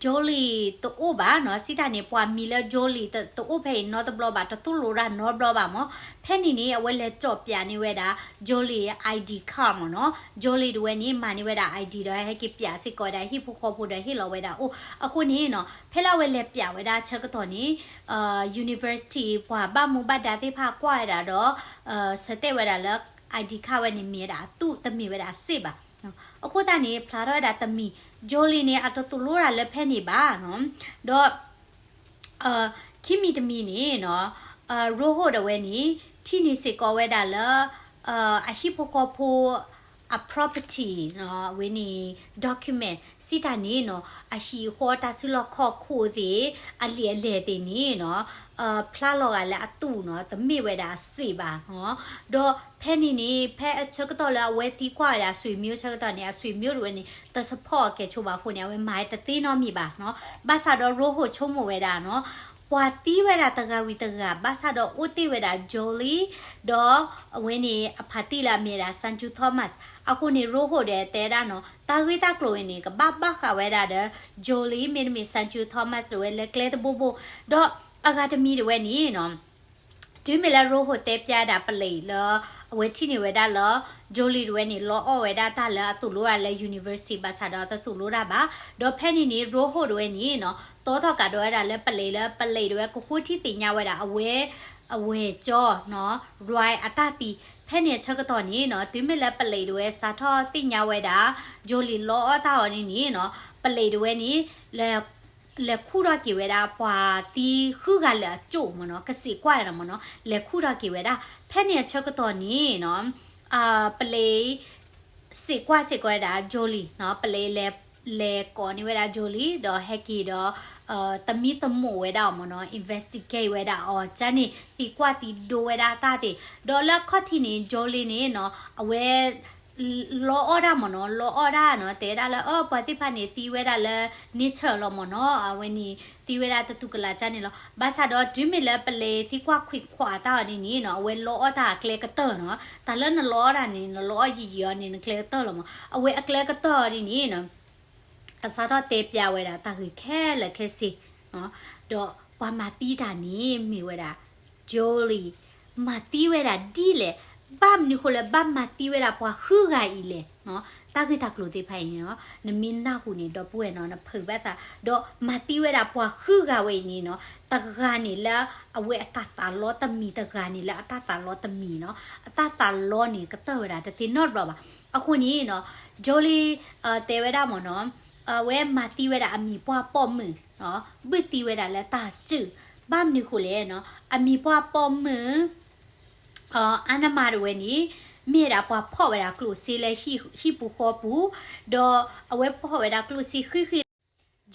Jolie တအိၣ်ဘၣ်နီၤ စံးတၢ်န့ၣ် ပှၤမံၤလၢ Jolie တအိၣ်ဖဲအံၤနီတဘျီဘၣ် တသိၣ်လိတၢ်နီတဘျီဘၣ်မး. ဖဲန့ၣ်န့ၣ် အဝဲလဲၤကၠီၣ်ပၠးန့ၢ်ဝဲဒၣ် Jolie ID card မ့ၢ်နီၤ Jolie တဝဲန့ၣ် မၤန့ၢ်ဝဲဒၣ် ID ဒီးဟဲက့ၤပၠးစ့ၢ်ကီးဝဲဒၣ်ဟံၣ်ဖိဃီဖိဒီးဟ့ၣ်လီၤဝဲဒၣ်အိၣ်. အဃိန့ၣ်နီၤ ဖဲလၢအဝဲလဲၤပၠးဝဲဒၣ်ဆၢကတီၢ်န့ၣ် University ပှၤဘၣ်မူဘၣ်ဒါသ့ၣ်တဖၣ်ကွၢ်ဝဲဒၣ်ဒီး ဆၢတဲာ်ဝဲဒၣ်လၢ ID card ဝဲန့ၣ်မ့ၢ်ဝဲဒၣ်အသူး တမ့ၢ်ဝဲဒၣ်အစ့ၣ်ဘၣ်. အဃိသတးန့ၣ် ဖျါထီၣ်ဝဲဒၣ်တမံၤ Jolie န့ၣ် အတသိၣ်လိတၢ်လၢဖဲန့ၣ်ဘၣ်နီၤ ဒီး ခံမံၤတမံၤန့ၣ်နီၤ ရိဟိၣ်တဝဲန့ၣ် ထံၣ်န့ၢ်စ့ၢ်ကီးဝဲဒၣ်လၢ အဟံၣ်ဖိဃီဖိ အ property နီၤ အဝဲန့ၣ် document စံးတၢ်န့ၣ်နီၤ အဟံၣ်အဃီတၢ်စုလီၢ်ခီၣ်ခိၣ်သ့ၣ် အလံာ်အလဲၢ်သ့ၣ်န့ၣ်နီၤ ဖျါလီၤဂာ်လၢအသူးနီၤ တမ့ၢ်ဝဲဒၣ်အစ့ၣ်ဘၣ်နီၤ ဒီးဖဲန့ၣ်န့ၣ် ဖဲအဆၢကတီၢ်လၢအဝဲသံကွၢ်ဝဲဒၣ်အဆွေမျိုးဆၢကတီၢ်န့ၣ် အဆွေမျိုးတဝဲန့ၣ် တ support အကဲဆိဘၣ်အဃိန့ၣ် အဝဲမၤတသ့နီတမံၤဘၣ်နီၤ. ဘၣ်ဆၣ်ဒီးရိဟိၣ်ဆိကမိၣ်ဝဲဒၣ်နီၤ ပှၤသံဝဲဒၣ်တဂၤဝံၤတဂၤ ဘၣ်ဆၣ်ဒီးအိၣ်တ့ၢ်ဝဲဒၣ် Jolie ဒီးအဝဲန့ၣ်အဖါတံၢ်လၢအမ့ၢ်ဝဲဒၣ် Sanju Thomas အဃိန့ၣ် ရိဟိၣ်ဒီးတဲဒၣ်နီၤ တၢ်ဂ့ၢ်တၢ်ကျိၤအံၤန့ၣ် ကဘၣ်ဘၣ်ဃးဝဲဒၣ်ဒီး Jolie မ့တမ့ၢ် Sanju Thomas တဝဲလၢကျဲတဘိဘိ ဒီးအဂၤတမံၤတဝဲန့ၣ်နီၤ တုၤမ့ၢ်လၢရိဟိၣ်တဲပျးဒၣ်ပလံးလၢ အဝဲထံၣ်န့ၢ်ဝဲဒၣ်လၢ Jolie တဝဲန့ၣ် လီအီၣ်ဝဲဒၣ်တၢ်လၢအသိၣ်လိတၢ်လၢ university ဘၣ်ဆၣ်ဒီးတသိၣ်လိတၢ်ဘၣ်. ဒီးဖဲန့ၣ်န့ၣ် ရိဟိၣ်တဝဲန့ၣ်နီၤ တီထီၣ်ကးဒီးဝဲဒၣ်လၢပလံးလၢပလံးတဝဲကဃိထံသ့ၣ်ညါဝဲဒၣ်အဝဲ အဝဲၢ်ကၠီနီၤ Roy အတၢ်သံ. ဖဲန့ၣ်အဆၢကတီၢ်န့ၣ်နီၤ တုၤမ့ၢ်လၢပလံးတဝဲစးထီၣ်သ့ၣ်ညါဝဲဒၣ် Jolie လီအီၣ်တၢ်အီၤန့ၣ်န့ၣ်နီၤ ပလံးတဝဲန့ၣ် လဲၤခူၣ်ထီၣ်က့ၤဝဲဒၣ်ပှၤသံဃုဂၤလၢာ်အကၠိၣ်မ့ၢ်နီၤ ကစံးကွၢ်နီၤမ့ၢ်နီၤ လဲၤခူၣ်ထီၣ်က့ၤဝဲဒၣ်. ဖဲန့ၣ်အဆၢကတီၢ်န့ၣ်နီၤ ပလံး စံးကွၢ်စ့ၢ်ကီးဝဲဒၣ် Jolie နီၤ ပလံး လဲၤကိးန့ၢ်ဝဲဒၣ် Jolie ဒီးဟဲက့ၤဒီး သမံသမိးဝဲဒၣ်အီၤမ့ၢ်နီၤ investigate ဝဲဒၣ်အီၤ ကန့ၣ် သံကွၢ်သံဒိဝဲဒၣ်တၢ်သ့ၣ် ဒီးလၢအခီၣ်ထံးန့ၣ် Jolie န့ၣ်နီၤ အဝဲ လီအီၣ်တၢ်မ့ၢ်နီၤ လီအီၣ်တၢ်နီၤ တဲဒၣ်လၢ အၢ ပှၤသ့ၣ်တဖၣ်န့ၣ် သံဝဲဒၣ်လၢ nature လီၤမ့ၢ်နီၤ အဝဲန့ၣ် သံဝဲဒၣ်တသူၣ်ကလာ်ကန့ၣ်လီၤ. ဘၣ်ဆၣ်ဒီးတုၤမ့ၢ်လၢပလံးသံကွၢ်ခွံခွါတၢ်အီၤန့ၣ်န့ၣ်နီၤ အဝဲလီအီၣ်တၢ်အကျဲကတၢၢ်နီၤ တၢ်လၢနလီအီၣ်တၢ်န့ၣ် နလီအီၣ်ယံာ်ယံာ်အီၤန့ၣ် နကျဲကတၢၢ်လီၤမး အဝဲအကျဲကတၢၢ်အီၤဒ်န့ၣ်နီၤ အစးထီၣ်တဲပျးဝဲဒၣ်တၢ်ဂ့ၢ်ခဲလၢာ်ခဲဆ့ ဒီးပှၤမၤသံတၢ်န့ၣ်မ့ၢ်ဝဲဒၣ် Jolie မၤသံဝဲဒၣ်ဒ်လဲၣ် ဘၣ်မနုၤဃိလၢဘၣ်မၤသံဝဲဒၣ်ပှၤဃုဂၤအံၤလဲၣ်နီၤ. တၢ်ဂ့ၢ်တၢ်ကျိၤသ့ၣ်တဖၣ်အံၤန့ၣ်နီၤ နမ့ၢ်နၢ်ဟူန့ၣ် ဒီပုၢ်ဝဲၢ်နီၤ နဖုးဘၣ်သး ဒီးမၤသံဝဲဒၣ်ပှၤဃုဂၤဝဲအံၤန့ၣ်နီၤ တဂၤန့ၣ်လၢအဝဲအတၢ်သးလီတမံၤ တဂၤန့ၣ်လၢအတၢ်သးလီတမံၤနီၤ. အတၢ်သးလီန့ၣ် ကတၢၢ်ဝဲဒၣ်တသ့နီတဘျီဘၣ်. အဃိန့ၣ်နီၤ Jolie တဲဝဲဒၣ်မ့ၢ်နီၤ အဝဲမၤသံဝဲဒၣ်အမံၤပှၢ်ပိာ်မုၣ် ဘုၣ်သံဝဲဒၣ်လၢတၢ်စုၣ် ဘၣ်မနုၤဃိလဲၣ်နီၤ အမံၤပှၢ်ပိာ်မုၣ် အါနမၤတဝဲန့ၣ် မ့ၢ်ဝဲဒၣ်ပှၤဖီၣ်ဝဲဒၣ်ကျိၣ်စ့လၢဟံၣ်ပူၤဃီပူၤ ဒီးအဝဲဖီၣ်ဝဲဒၣ်ကျိၣ်စ့ဃံဃံ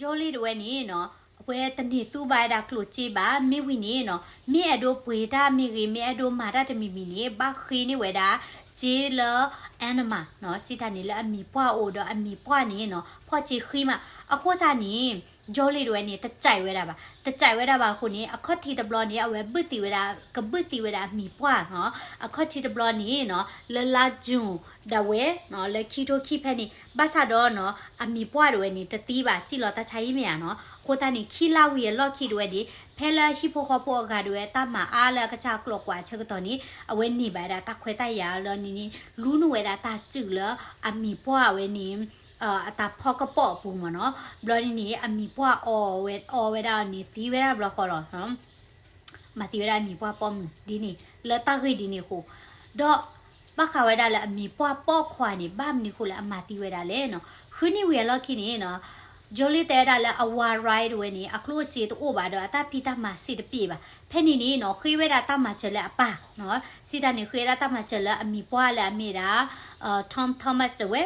Jolie တဝဲန့ၣ်နီၤ အဝဲတန့ၢ်သူဘၣ်ဝဲဒၣ်ကျိၣ်စ့ဘၣ် မ့ၢ်ဝံၤန့ၣ်နီၤ မ့ၢ်အဲၣ်ဒိးပှ့ၤတၢ်မ့ၢ်ဂ့ၤ မ့ၢ်အဲၣ်ဒိးမၤတၢ်တမံၤမံၤန့ၣ် ဘၣ်ဃ့န့ၢ်ဝဲဒၣ်စ့လၢ အါနမၤနီၤ စံးတၢ်န့ၣ်လၢအမံၤပှၢ်အိၣ် ဒီးအမံၤပှၢ်န့ၣ်နီၤ ဖီၣ်စ့ဃံမး အဃိသတးန့ၣ် Jolie တဝဲန့ၣ် တကြိုက်ဝဲဒၣ်ဘၣ် တကြိုက်ဝဲဒၣ်ဘၣ်အဃိန့ၣ် အခီၣ်ထံးတဘျီန့ၣ် အဝဲဘုၣ်သံဝဲဒၣ် ကဘုၣ်သံဝဲဒၣ်အမံၤပှၢ်နီၤ အခီၣ်ထံးတဘျီန့ၣ်နီၤ လၢလါ June ဒၣ်ဝဲနီၤ လၢခံထိခံဖဲန့ၣ် ဘၣ်ဆၣ်ဒီးနီၤ အမံၤပှၢ်တဝဲန့ၣ် တသံဘၣ် စံၣ်လီၤတၢ်ဆါဟံၣ်မ့ၢ်ဧါနီၤ အဃိသတးန့ၣ် ခံလါဝံၤအလီၢ်ခံတဝဲန့ၣ် ဖဲလၢဟံၣ်ဖိဃီဖိအဂၤတဝဲ တၢ်မၤအါလၢအကစၢ်ကျိးကွၢ်အဆၢကတီၢ်န့ၣ် အဝဲန့ၢ်ဘၣ်ဝဲဒၣ်တၢ်ခွဲးတၢ်ယာ်လီၤန့ၣ်န့ၣ် လူနုာ်ဝဲဒၣ်တၢ်စုၣ်လၢအမံၤပှၢ်ဝဲန့ၣ် အတၢ်ဖီကပီၣ်အပူၤမ့ၢ်နီၤ ဘျီန့ၣ်န့ၣ် အမံၤပှၢ်အီဝဲ အီဝဲဒၣ်န့ၣ် သံဝဲဒၣ်ဘျီဃီလီၤ မၤသံဝဲဒၣ်အမံၤပှၢ်ပိာ်မုၣ်ဒ်န့ၣ် လၢတၢ်ဂ့ၢ်ဒ်န့ၣ်အဃိ ဒီးဘၣ်ဃးဝဲဒၣ်လၢအမံၤပှၢ်ပိာ်ခွါန့ၣ် ဘၣ်မနုၤဃိလၢအမၤသံဝဲဒၣ်လဲၣ်နီၤ ဃုနံၣ်ဝံၤအလီၢ်ခံန့ၣ်နီၤ Jolie တဲဝဲဒၣ်လၢအဝၤ Roy တဝဲန့ၣ် အကျိၣ်အစ့တအိၣ်ဘၣ်ဒီး အတၢ်ဖံးတၢ်မၤစ့တပ့ၢ်ဘၣ် ဖဲန့ၣ်န့ၣ်နီၤ ဃ့ဝဲဒၣ်တၢ်မၤစၢၤလၢအပၢ်နီၤ စံးတၢ်န့ၣ် ဃ့ဝဲဒၣ်တၢ်မၤစၢၤလၢအမံၤပှၢ်လၢအမ့ၢ်ဒၣ် Tom Thomas တဝဲ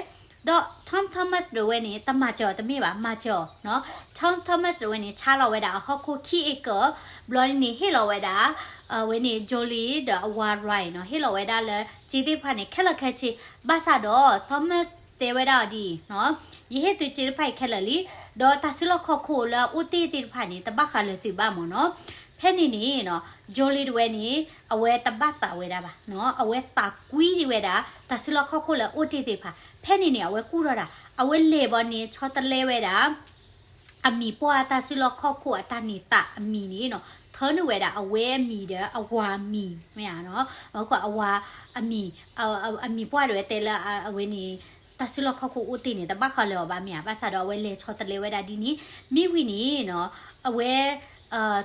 ဒီး Tom Thomas တဝဲန့ၣ် တမၤစၢၤအီၤတမ့ၢ်ဘၣ် မၤစၢၤအီၤနီၤ Tom Thomas တဝဲန့ၣ် ဆါလီၤဝဲဒၣ်အဟီၣ်ခိၣ်ခံ acre ဘျီန့ၣ်န့ၣ် ဟ့ၣ်လီၤဝဲဒၣ် အဝဲန့ၣ် Jolie ဒီးအဝၤ Roy နီၤ ဟ့ၣ်လီၤဝဲဒၣ်လၢစ့သ့ၣ်တဖၣ်န့ၣ် ခဲလၢာ်ခဲဆ့ ဘၣ်ဆၣ်ဒီး Thomas တဲဝဲဒၣ်အီၤဒ်အံၤနီၤ ယဟ့ၣ်သုစ့တဖၣ်အံၤခဲလၢာ်လံ ဒီးတၢ်စုလီၢ်ခီၣ်ခိၣ်လၢအအိၣ်တ့ၢ်သ့ၣ်တဖၣ်န့ၣ် တဘၣ်ဃးလၢာ်သုးဘၣ်မ့ၢ်နီၤ ဖဲန့ၣ်န့ၣ်နီၤ Jolie တဝဲန့ၣ် အဝဲတဘၣ်သးဝဲဒၣ်ဘၣ်နီၤ အဝဲသးကွံဒံးဝဲဒၣ် တၢ်စုလီၢ်ခီၣ်ခိၣ်လၢအအိၣ်တ့ၢ်သ့ၣ်တဖၣ် ဖဲန့ၣ်န့ၣ် အဝဲကူၣ်ထီၣ်ဒၣ် အဝဲလဲၤဘီန့ၣ် ဆီတလဲဝဲဒၣ် အမံၤပှၢ်တၢ်စုလီၢ်ခီၣ်ခိၣ်အတၢ်န့ၢ်သးအမံၤန့ၣ်နီၤ ထၢနုာ်ဝဲဒၣ်အဝဲအမံၤဒီးအဝၤအမံၤ မ့ၢ်ဧါနီၤ အဝဲအမံၤ အမံၤပှၢ်ဒီးဝဲတဲလၢအဝဲန့ၣ် တၢ်စုလီၢ်ခီၣ်ခိၣ်အိၣ်တ့ၢ်န့ၣ် တဘၣ်ဃးလၢၤအီၤဘၣ်မ့ၢ်ဧါ ဘၣ်ဆၣ်ဒီးအဝဲလဲၤဆီတလဲဝဲဒၣ်ဒ်န့ၣ် မ့ၢ်ဝံၤန့ၣ်နီၤ အဝဲ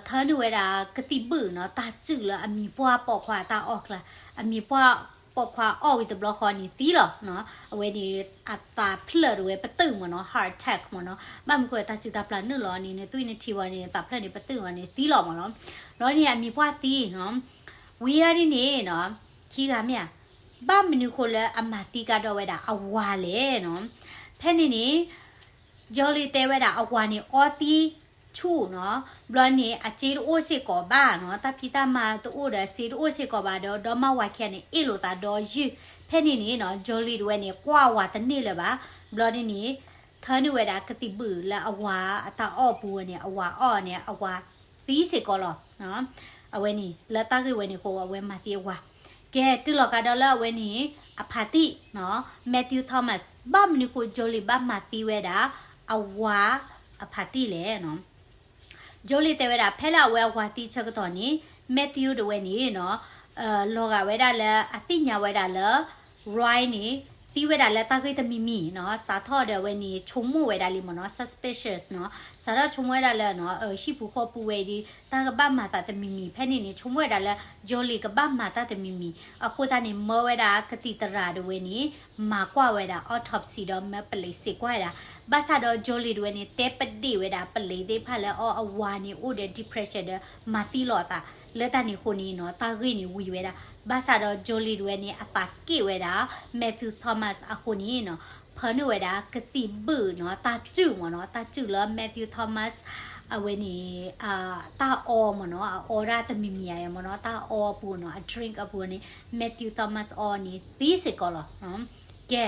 ထၢနုာ်ဝဲဒၣ်ကသံၣ်ဘုၣ်နီၤ တၢ်စုၣ်လၢအမံၤပှၢ်ပိာ်ခွါတၢ်အီၣ်ကျါ အမံၤပှၢ်ပိာ်ခွါအီၣ်ဝံၤတဘျီဃီန့ၣ်သံလီၤနီၤ အဝဲန့ၣ်အသးဖျၢၣ်တဝဲပတုာ်မ့ၢ်နီၤ heart attack မ့ၢ်နီၤ ဘၣ်မနုၤဃိတၢ်စုၣ်တၢ်ပျၢ်နုာ်လီၤန့ၣ် နသွံၣ်နထံဝဲန့ၣ် သးဖျၢၣ်န့ၣ်ပတုာ်ဝဲန့ၣ်သံလီၤမ့ၢ်နီၤ လီၤန့ၣ်အမံၤပှၢ်သံနီၤ ဝံၤအါဒ်န့ၣ်နီၤ ခံဂၤမ့ၢ်ဧါ ဘၣ်မနုၤဃိလၢအမၤသံကဒီးဝဲဒၣ်အဝၤလဲၣ်နီၤ ဖဲန့ၣ်န့ၣ် Jolie တဲဝဲဒၣ်အဝၤန့ၣ်အီသံဆူၣ်နီၤ ဘျီန့ၣ် အစ့တအိၣ်စ့ၢ်ကီးဘၣ်နီၤ တၢ်ဖံးတၢ်မၤတအိၣ်ဒီးစ့တအိၣ်စ့ၢ်ကီးဘၣ်ဒီး ဒီမါဝၤခံဂၤန့ၣ် အ့ၣ်လိာ်သးဒီးယုၢ် ဖဲန့ၣ်န့ၣ်နီၤ Jolie တဝဲန့ၣ် ကွၢ်အဝၤတန့ၢ်လၢၤဘၣ် ဘျီန့ၣ်န့ၣ် ထၢနုာ်ဝဲဒၣ်ကသံၣ်ဘုၣ်လၢအဝၤအတၢ်အီၣ်ပူၤဝဲန့ၣ် အဝၤအီၣ်န့ၣ် အဝၤသံစ့ၢ်ကီးလီၤ အဝဲန့ၣ် လၢတၢ်ဂ့ၢ်ဝဲန့ၣ်အဃိ အဝဲမၤသံအဝၤ ကဲ တုၤလီၤကဒီးလၢအဝဲန့ၣ် အဖါတံၢ်နီၤ Matthew Thomas ဘၣ်မနုၤဃိ Jolie ဘၣ်မၤသံဝဲဒၣ် အဝၤအဖါတံၢ်လဲၣ်နီၤ Jolie တဲဝဲဒၣ် ဖဲလၢအဝဲအဝၤသံဆၢကတီၢ်န့ၣ် Matthew တဝဲန့ၣ်နီၤ လီၤဂာ်ဝဲဒၣ်လၢအသ့ၣ်ညါဝဲဒၣ်လၢ Roy န့ၣ် သံဝဲဒၣ်လၢတၢ်ဂ့ၢ်တမံၤမံၤနီၤ စးထီၣ်ဒီးအဝဲန့ၣ် ဆိကမိၣ်ဝဲဒၣ်လံမ့ၢ်နီၤ suspicious နီၤ စးထီၣ်ဆိကမိၣ်ဝဲဒၣ်လၢနီၤ ဟံၣ်ပူၤဃီပူၤဝဲဒီး တၢ်ကဘၣ်မၤသးတမံၤမံၤ ဖဲန့ၣ်န့ၣ် ဆိကမိၣ်ဝဲဒၣ်လၢ Jolie ကဘၣ်မၤတၢ်တမံၤမံၤ အဃိသတးန့ၣ် မၢဝဲဒၣ်ကသံၣ်သရၣ်တဝဲန့ၣ် မၤကွၢ်ဝဲဒၣ် autopsy ဒီးမၢပလံးစ့ၢ်ကွၢ်ဝဲဒၣ် ဘၣ်ဆၣ်ဒီး Jolie တဝဲန့ၣ် တဲပဒ့ၣ်ဝဲဒၣ်ပလံးသ့ၣ်တဖၣ်လၢအီၤအဝၤန့ၣ်အိၣ်ဒီး depression ဒီးမၤသံလီၤအသး လၢတၢ်န့ၣ်အဃိန့ၣ်နီၤ တၢ်ဂ့ၢ်န့ၣ်ဝံၤဝဲဒၣ် ဘၣ်ဆၣ်ဒီး Jolie တဝဲန့ၣ် အသးက့ၣ်ဝဲဒၣ် Matthew Thomas အဃိန့ၣ်နီၤ ဖၢနုာ်ဝဲဒၣ်ကသံၣ်ဘုၣ်နီၤ တၢ်စုၣ်မ့ၢ်နီၤ တၢ်စုၣ်လၢ Matthew Thomas အဝဲန့ၣ် တၢ်အီမ့ၢ်နီၤ အအီဒၣ်တမံၤမံၤဧါမ့ၢ်နီၤ တၢ်အီအပူၤနီၤ အ drink အပူၤန့ၣ် Matthew Thomas အီန့ၣ်သံစ့ၢ်ကီးလီၤ. ကဲ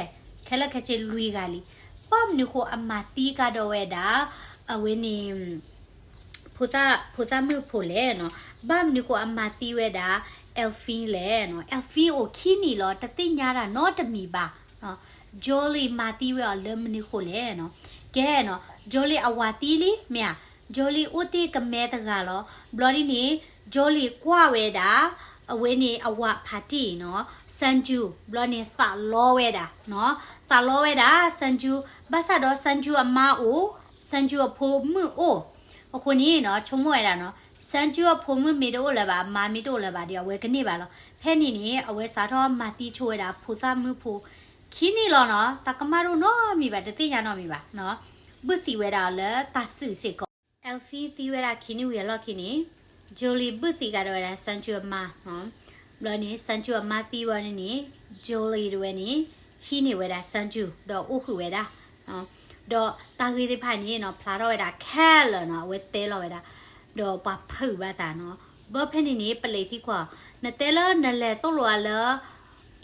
ခဲလၢာ်ခဲဆ့လွံၢ်ဂၤလံ ဘၣ်မနုၤဃိအမၤသံကဒီးဝဲဒၣ် အဝဲန့ၣ် ဖိသၣ်မုၣ်ဖိလဲၣ်နီၤ ဘၣ်မနုၤဃိအမၤသံဝဲဒၣ် Elphine လဲၣ်နီၤ Elphine အိၣ်ခံနံၣ်လီၤ တသ့ၣ်ညါတၢ်နီတမံၤဘၣ် Jolie မၤသံဝဲအီၤလၢမနုၤဃိလဲၣ်နီၤ ကဲနီၤ Jolie အဝၤသံလံ မ့ၢ်ဧါ Jolie အိၣ်တ့ၢ်ကမဲတဂၤလီၤ ဘျီဒ်န့ၣ် Jolie ကွၢ်ဝဲဒၣ် အဝဲန့ၣ်အဝၤဖးတံၢ်နီၤ စၣ်ကၠူ ဘျီန့ၣ်သးလီဝဲဒၣ်နီၤ သးလီဝဲဒၣ် စၣ်ကၠူ ဘၣ်ဆၣ်ဒီးစၣ်ကၠူအမါအိၣ် စၣ်ကၠူအဖိမုၣ်အိၣ် အဃိန့ၣ်နီၤ ဆိကမိၣ်ဝဲဒၣ်နီၤ စၣ်ကၠူအဖိမုၣ်မ့ၢ်တအိၣ်လၢၤဘၣ် အမါမ့ၢ်တအိၣ်လၢၤဘၣ်ဒီး အဝဲကန့ၢ်ဘၣ်လီၤ. ဖဲန့ၣ်န့ၣ် အဝဲစးထီၣ်မၤသံဆိဝဲဒၣ်ဖိသၣ်မုၣ်ဖိ ခံနံၣ်လီၤနီၤ တၢ်ကမၣ်တအိၣ်နီတမံၤဘၣ် တသ့ၣ်ညါနီတမံၤဘၣ်နီၤ ဘုၣ်သံဝဲဒၣ်လၢတၢ်စုၣ်စ့ၢ်ကီး Elfie သံဝဲဒၣ်ခံနံၣ်ဝံၤအလီၢ်ခံန့ၣ် Jolie ဘုၣ်သံကဒီးဝဲဒၣ်စၣ်ကၠူအမါ ဘျီန့ၣ် စၣ်ကၠူအမါသံဝံၤန့ၣ်န့ၣ် Jolie တဝဲန့ၣ် ဟံးန့ၢ်ဝဲဒၣ်စၣ်ကၠူ ဒီးအိၣ်ဃုာ်ဝဲဒၣ် ဒီးတၢ်ဂ့ၢ်သ့ၣ်တဖၣ်န့ၣ်နီၤ ဖျါထီၣ်ဝဲဒၣ်ခဲလၢာ်နီၤ အဝဲတဲလီၤဝဲဒၣ် ဒီးပှၤဖုးဘၣ်သးနီၤ ဘျီဖဲန့ၣ်န့ၣ် ပလံးသံကွၢ် နတဲလၢနလဲၤသိၣ်လိအီၤလၢ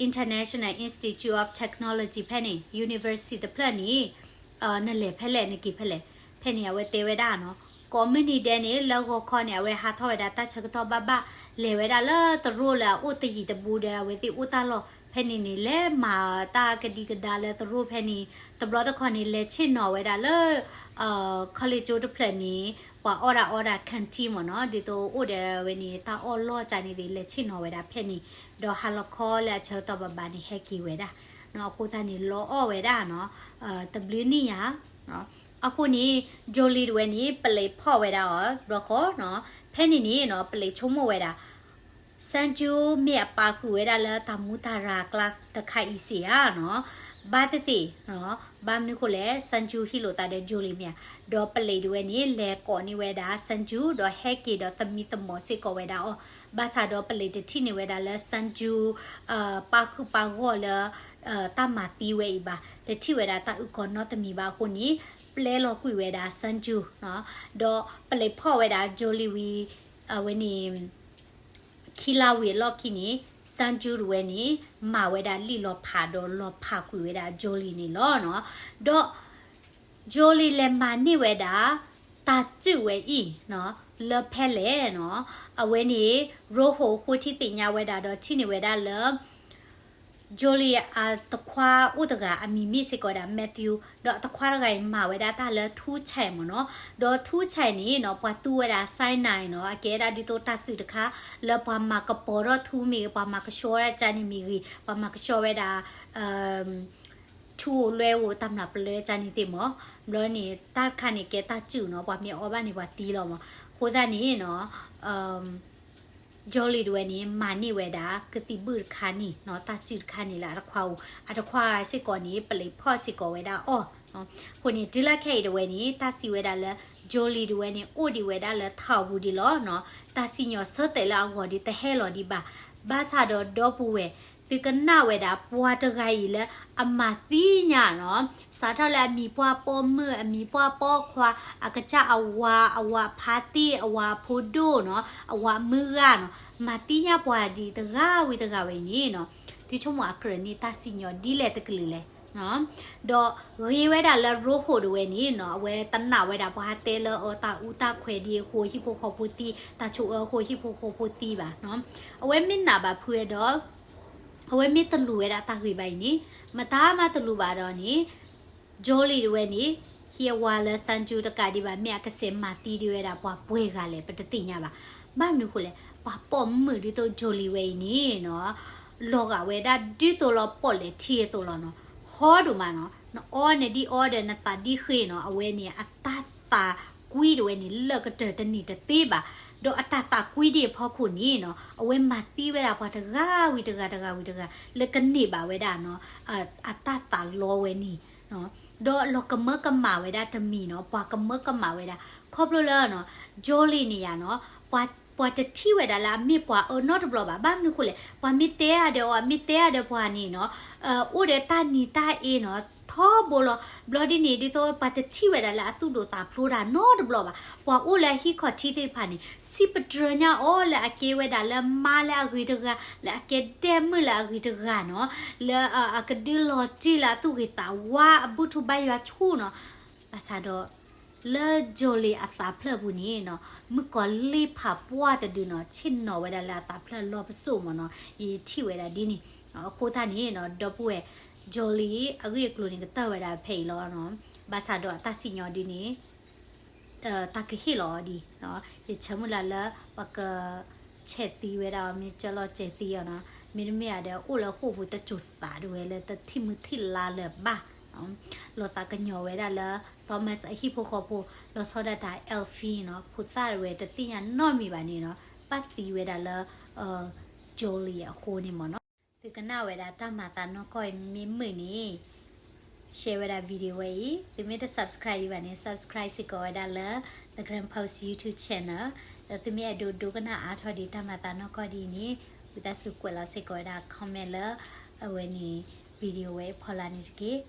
International Institute of Technology ဖဲန့ၣ် university တဖျၢၣ်န့ၣ် နလဲၤဖဲလဲၣ် နက့ၤဖဲလဲၣ် ဖဲန့ၣ် အဝဲတဲဝဲဒၣ်နီၤ ကိးမုၢ်နံၤဒဲးန့ၣ် လၢဂီၤခီန့ၣ် အဝဲဟးထီၣ်ဝဲဒၣ်တၢ်ဆၢကတီၢ်ဘၣ်ဘၣ် လဲၤဝဲဒၣ်လၢသရိာ်လၢအအိၣ်တယံၤတဘူးဒီး အဝဲသ့ၣ်အိၣ်တၢ်လီၢ် ဖဲန့ၣ်န့ၣ် လဲၤမၤတၢ်ကဒံကဒါလၢသရိာ်ဖဲန့ၣ် တဘျီတခီၣ်န့ၣ် လဲၤဆ့ၣ်နီၤဝဲဒၣ်လၢ college ကၠိတဖျၢၣ်န့ၣ် ပှၤအီၣ်ဒၣ်အီဒၣ် canteen မ့ၢ်နီၤ ဒ်သိးအိၣ်ဒီးဝဲန့ၣ် တၢ်အီၣ်လီၢ်ကန့ၣ်သ့ၣ် လဲၤဆ့ၣ်နီၤဝဲဒၣ်ဖဲန့ၣ် ဒီးဟါလီၤခီလၢအဆၢကတီၢ်ဘၣ်ဘၣ်န့ၣ် ဟဲက့ၤဝဲဒၣ် အဃိသတးန့ၣ် လီအီၣ်ဝဲဒၣ်နီၤ တဘျုးနံၣ်ယါ အဃိန့ၣ် Jolie တဝဲန့ၣ် ပလံးဖီၣ်ဝဲဒၣ်အီၤ ဘျီဃီနီၤ ဖဲန့ၣ်န့ၣ်နီၤ ပလံးဆိကမိၣ်ဝဲဒၣ် စၣ်ကၠူမ့ၢ်အပာ်ဃုာ်ဝဲဒၣ်လၢတၢ်မူတၢ်ရၤကျါတခါအံၤစ့ၢ်ဧါနီၤ ဘၣ်သ့ၣ်သ့ၣ် ဘၣ်မနုၤဃိလဲၣ် စၣ်ကၠူဟံးလိာ်သးဒီး Jolie မ့ၢ်ဧါ ဒီးပလံးတဝဲန့ၣ် လဲၤကိးန့ၢ်ဝဲဒၣ်စၣ်ကၠူ ဒီးဟဲက့ၤဒီးသမံသမိးစ့ၢ်ကီးဝဲဒၣ်အီၤ ဘၣ်ဆၣ်ဒီးပလံးတထံၣ်န့ၢ်ဝဲဒၣ်လၢစၣ်ကၠူ ပာ်ဃုာ်ပာ်ဂီၢ်လၢ တၢ်မၤသံဝဲအံၤဘၣ် တထံၣ်ဝဲဒၣ်တၢ်အုၣ်ကီၤနီတမံၤဘၣ်အဃိန့ၣ် ပျဲလီၤကွံာ်ဝဲဒၣ်စၣ်ကၠူ ဒီးပလံးဖီၣ်ဝဲဒၣ် Jolie ဝံၤ အဝဲန့ၣ် ခံလါဝံၤအလီၢ်ခံန့ၣ် စၣ်ကၠူတဝဲန့ၣ် မၤဝဲဒၣ်လံာ်လီၤဖးဒီးလီၤဖးကွံာ်ဝဲဒၣ် Jolie န့ၣ်လီၤနီၤ ဒီး Jolie လဲၤမၤန့ၢ်ဝဲဒၣ် တၢ်စုၣ်ဝဲအံၤနီၤ လၢဖဲလဲၣ်နီၤ အဝဲန့ၣ် ရိဟိၣ်အဃိထံသ့ၣ်ညါဝဲဒၣ်ဒီးထံၣ်န့ၢ်ဝဲဒၣ်လၢ Jolie အတခွါအိၣ်တဂၤ အမံၤမ့ၢ်စ့ၢ်ကီးဝဲဒၣ် Matthew ဒီးအတခွါတဂၤအံၤမၤဝဲဒၣ်တၢ်လၢ ထူဆဲး မ့ၢ်နီၤ ဒီး ထူဆဲး န့ၣ်နီၤ ပှၤသူဝဲဒၣ် cyanide နီၤ အကဲဒၣ်ဒ်သိးတၢ်စုၣ်တခါ လၢပှၤမၤကပီၤထီၣ်ထူမ့ၢ်ဂ့ၤ ပှၤမၤကဆှီဝဲဒၣ်ကန့ၣ်မ့ၢ်ဂ့ၤ ပှၤမၤကဆှီဝဲဒၣ် ထူဧိၤလွဲဧိၤတၢ်မျၢ်ပလဲကန့ၣ်သ့ၣ်မ့ၢ် ဘျီန့ၣ် တၢ်တခါန့ၣ်ကဲတၢ်စုၣ်နီၤ ပှၤမ့ၢ်အီဘၣ်န့ၣ်ပှၤသံလီၤမ့ၢ် အဃိသတးန့ၣ်နီၤ Jolie တဝဲန့ၣ် မၤန့ၢ်ဝဲဒၣ် ကသံၣ်ဘုၣ်တခါန့ၣ်နီၤ တၢ်စုၣ်တခါန့ၣ်လၢအတခွါအိၣ် အတခွါစ့ၢ်ကီးန့ၣ် ပလံးဖီၣ်စ့ၢ်ကီးဝဲဒၣ်အီၤ အဃိန့ၣ် တုၤလၢခဲအံၤတဝဲန့ၣ် တၢ်စံးဝဲဒၣ်လၢ Jolie တဝဲန့ၣ် အိၣ်ဒံးဝဲဒၣ်လၢထးပူၤဒံးလီၤနီၤ တၢ်စံၣ်ညီၣ်ဆၢတဲာ်လၢအဂီၢ်ဒံးတဟဲလီၤဒံးဘၣ် ဘၣ်ဆၣ်ဒီးဒီပုၢ်ဝဲၢ် သုကနၣ်ဝဲဒၣ်ပှၤတဂၤအံၤလၢအမၤသံညါနီၤ စးထီၣ်လၢအမံၤပှၢ်ပိာ်မုၣ် အမံၤပှၢ်ပိာ်ခွါ အကစၢ်အဝၤ အဝၤဖးတံၢ် အဝၤဖိဒိၣ်နီၤ အဝၤမုၢ်ဂၤနီၤ မၤသံညါပှၤဒံးတဂၤဝံၤတဂၤဝဲအံၤန့ၣ်နီၤ သုဆိကမိၣ်အကြၢးန့ၢ်တၢ်စံၣ်ညီၣ်ဒ်လဲၣ်တကလုာ်လဲၣ် ဒီးဂ့ၤဝဲဒၣ်လၢရိဟိၣ်တဝဲန့ၣ်နီၤ အဝဲတနာ်ဝဲဒၣ်ပှၤဟးတဲလၢအီၤတၢ်အူတၢ်ခွဲးဒံးအဃိ ဟံၣ်ဖိဃီဖိသံ တၢ်ဆိၣ်အၢအဃိ ဟံၣ်ဖိဃီဖိသံဘၣ်နီၤ အဝဲမ့ၢ်နာ်ဘၣ်ဖုးဝဲဒီး အဝဲမ့ၢ်တလူၤဝဲဒၣ်တၢ်ဂ့ၢ်ဘၣ်အံၤန့ၣ် မတၤမၤတလူၤဘၣ်ဒီးန့ၣ် Jolie တဝဲန့ၣ် ဟံးအဝၤလၢ စၣ်ကၠူ တကးဒံးဘၣ် မ့ၢ်အကစဲးမၤသံဒံးဝဲဒၣ်ပှၤပှဲၤဂၤလဲၣ် ပတသ့ၣ်ညါဘၣ်. ဘၣ်မနုၤဃိလဲၣ် ပှၤပိာ်မုၣ်ဒ်သိး Jolie ဝဲအံၤန့ၣ်နီၤ လီၤဂာ်ဝဲဒၣ်ဒ်သိးလီၤပီၣ်လဲၣ်ထံအသိးလီၤနီၤ ဟီဒိၣ်မးနီၤ နအီနဒံအီဒီးနသးဒံဃ့နီၤ အဝဲန့ၣ် အတၢ်သးကွံတဝဲန့ၣ် လၢာ်ကတၢၢ်တန့ၢ်တသ့ဘၣ်. ဒီးအတၢ်သးကွံဒံးအဖီခိၣ်န့ၣ်နီၤ အဝဲမၤသံဝဲဒၣ်ပှၤတဂၤဝံၤတဂၤ တဂၤဝံၤတဂၤ လၢကန့ၢ်ဘၣ်ဝဲဒၣ်နီၤ အတၢ်သးလီဝဲန့ၣ် ဒီးလီၤကမၢကမၣ်ဝဲဒၣ်တမံၤနီၤ ပှၤကမၢကမၣ်ဝဲဒၣ် ခီဖျိလၢနီၤ Jolie န့ၣ်ယါနီၤ ပှၤ ပှၤတထံၣ်ဝဲဒၣ်လၢအမ့ၢ်ပှၤအၢနီတဘျီဘၣ်. ဘၣ်မနုၤဃိလဲၣ် ပှၤမ့ၢ်တဲအါဒီးအီၤ အမ့ၢ်တဲအါဒီးပှၤန့ၣ်နီၤ အိၣ်ဒီးတၢ်နံၤတၢ်အ့နီၤ ထီဘိလီၤ. ဘျီဒ်န့ၣ် ဒ်သိးပှၤတထံၣ်ဝဲဒၣ်လၢအသူၣ်ဒိၣ်သးဖျိးတၢ်နီတဘျီဘၣ်. ပှၤအိၣ်လၢအဟံၣ်ခီၣ်ထံးသ့ၣ်တဖၣ်န့ၣ် စံးပတြၢၤညါအီၤလၢအကဲဝဲဒၣ်လၢမါလၢအဂ့ၤတဂၤ လၢအကဲဒဲမုၣ်လၢအဂ့ၤတဂၤနီၤ လၢအကဒုးလီၤတံၢ်လၢအသူၣ်ဂ့ၤသးဝါအဘူၣ်ထူဘါယွၤဆူၣ်နီၤ ဘၣ်ဆၣ်ဒီး လၢ Jolie အသးဖျၢၣ်ပူၤန့ၣ်နီၤ မုၣ်ကီၤလံၢ်ဖးပှၢ်တဒုနီၤ ဆ့ၣ်နီၤဝဲဒၣ်လၢအသးဖျၢၣ်လီၤပစိာ်မ့ၢ်နီၤ ယထံၣ်ဝဲဒၣ်ဒ်န့ၣ် အဃိသတးန့ၣ်နီၤ ဒီပုၢ်ဝဲၢ် Jolie အဂ့ၢ်အကျိၤန့ၣ် ကတၢၢ်ဝဲဒၣ်ဖဲအံၤလီၤနီၤ ဘၣ်ဆၣ်ဒီးအတၢ်စံၣ်ညီၣ်ဒ်န့ၣ် တၢ်ကဟ့ၣ်လီၤအီၤဒ် ယဆၢမုၢ်လၢ်လၢ ပက check ထဲးသံဝဲဒၣ်အီၤ မ့ၢ်ကၢလီၤစဲၤသံအီၤနီၤ, မ့တမ့ၢ်ဧါဒီး အိၣ်လၢဃိာ်ပူၤတစိၤသးဒၣ်ဝဲလၢတထံၣ်မုၢ်ထံၣ်လါလၢၤဘၣ်. လီၤသးကညီၤဝဲဒၣ်လၢ Thomas အဟံၣ်ဖိဃီဖိ လီၤဆီဒၣ်တၢ် Elfie နီၤ, ဖိသၣ်ဒၣ်ဝဲတသ့ၣ်ညါနီတမံၤဘၣ်န့ၣ်နီၤ, ဘၣ်သံဝဲဒၣ်လၢ Jolie အဃိန့ၣ်မ့ၢ်နီၤ. သုကနၣ်ဝဲဒၣ်တၢ်မၤသးနီၢ်ကီၢ်အံၤမ့ၢ်မုာ်န့ၣ် share ဝဲဒၣ် video ဝဲအံၤ, သုမ့ၢ်တ subscribe ဒံးဘၣ်န့ၣ် subscribe စ့ၢ်ကီးဝဲဒၣ်လၢ The Grand Post YouTube channel, ဒီးသုမ့ၢ်အဲၣ်ဒိးဒိကနၣ်အါထီၣ်ဒံးတၢ်မၤသးနီၢ်ကီၢ်ဒ်အံၤန့ၣ် ဝံသးစူၤကွဲးလီၤစ့ၢ်ကီးဝဲဒၣ် comment လၢ အဝဲန့ၣ် video ဝဲအဖီလာ်န့ၣ်တက့ၢ်.